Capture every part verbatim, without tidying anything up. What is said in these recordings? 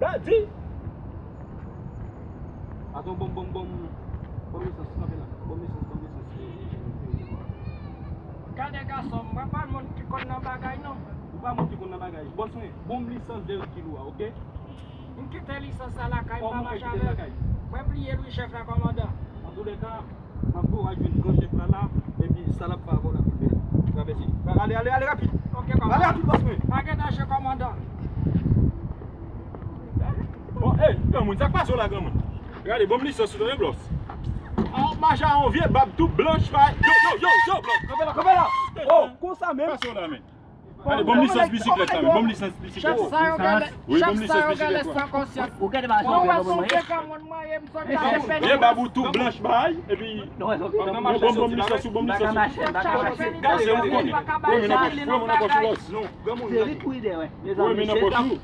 Bandi! Atann, bon, bon, bon. Bon lisans, kanpe la. Bon lisans, bon lisans. Gade gason, mwen pa moun ki konn nan bagay non. Ou pa moun ki konn nan bagay. Bòs mwen, bon lisans de kilo a, oke? M kite lisans la lakay, m pa mache avè l. Mwen bliye l wi chèf la kòmandan. Antoulèka, m ap voye w al jwenn gran chèf la la, epi sa l ap fè avè w l ap fè. Travèse. Ale, ale, ale rapid. Ok, kòmandan. Ale rapid, bòs mwen. Pa gen danje, kòmandan. Bon, ey, granmoun, sa k pase w la, granmoun? Gade, bon lisans ou tande, bòs. An mache a yon vye bab tou blanch, pa. Yo, yo, yo, yo, bòs. Kanpe la, kanpe la. Oh, konsa menm. Pase w la, men. Gade, bon lisans bisiklèt la, men. Bon lisans bisiklèt. Chèf sa yo genlè, chèf sa yo genlè san konsyans. Ou gade machin. Ou wè se yon vye granmoun mwen ye, m sot la. Vye bab ou tou blanch bay, epi. Non, bon, bon lisans ou, bon lisans ou. Pase ou konnen. Fouye men nan pòch, fouye men nan pòch ou, bòs. Fouye men nan pòch ou.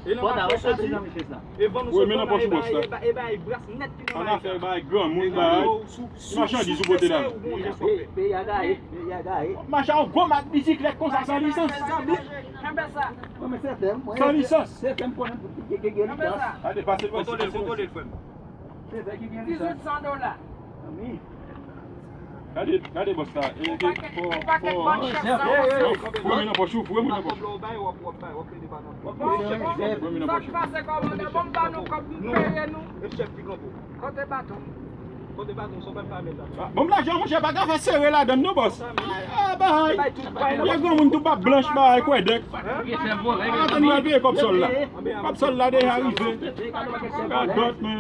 Fouye men nan pòch ou, bòs la. An afè bay granmoun bay. Machandiz ou pote la. Peyi a gaye, peyi a gaye. Machan yon gwo mak bisiklèt konsa san lisans. San lisans. Gade, pase l. Kontwole l, kontwole l, frè m. Dizwit san dola. Gade, gade bòs la. Fouye men nan pòch ou, fouye men nan pòch ou. Fouye men nan pòch ou. Kote baton? Kote baton, sa w pral fè avè l la? Bon, m lajan, monchè, pa ka fè sere ladann non, bòs. Ah, bay. Vye granmoun tou bab blanch bay kwèdèk. Atann, nou al peye kòb sòl la. Kòb sòl la deja rive. Gadòt, men.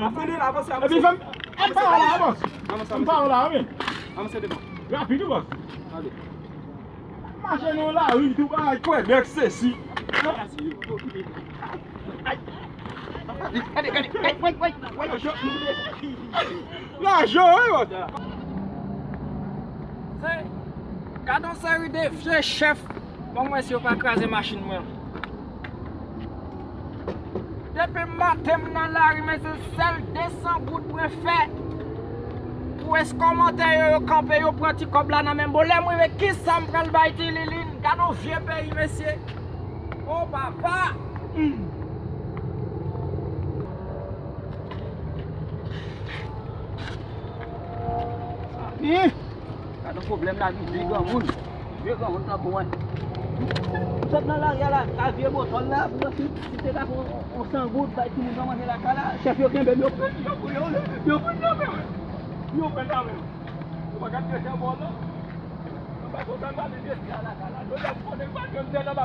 Epi fè m, m pa wè la, bòs. M pa wè la, men. Rapid wi, bòs. Mache nan lari tou bay kwèdèk sesi. Lajan wi, bòs. Se, gade yon seri de vye chèf. Bon, mwen si yo pa kraze machin mwen. Depi maten m nan lari, men se sèl de san goud mwen fè pou èske kòmantè yo, yo kanpe, yo pran ti kòb la nan men m. Bon, lè m rive, kisa m pral bay Ti Lilin? Gade yon vye peyi, mesye. O papa! Hmm. Ih! Gade yon pwoblèm lavi, vye granmoun. Vye granmoun tankou mwen. M sot nan lari a la, ka vye bòtòl la, pou mwen si, si te ka pran yon san goud, bay timoun nan manje lakay la, chèf yo kenbe m, yo pran, yo pran, yo, yo pran nan men mwen. Yo pran nan men mwen. Ou pa ka trete anba w non. Anba konsa m ale vye lakay la. Yo lè m konnen m pa jwenn tè nan ba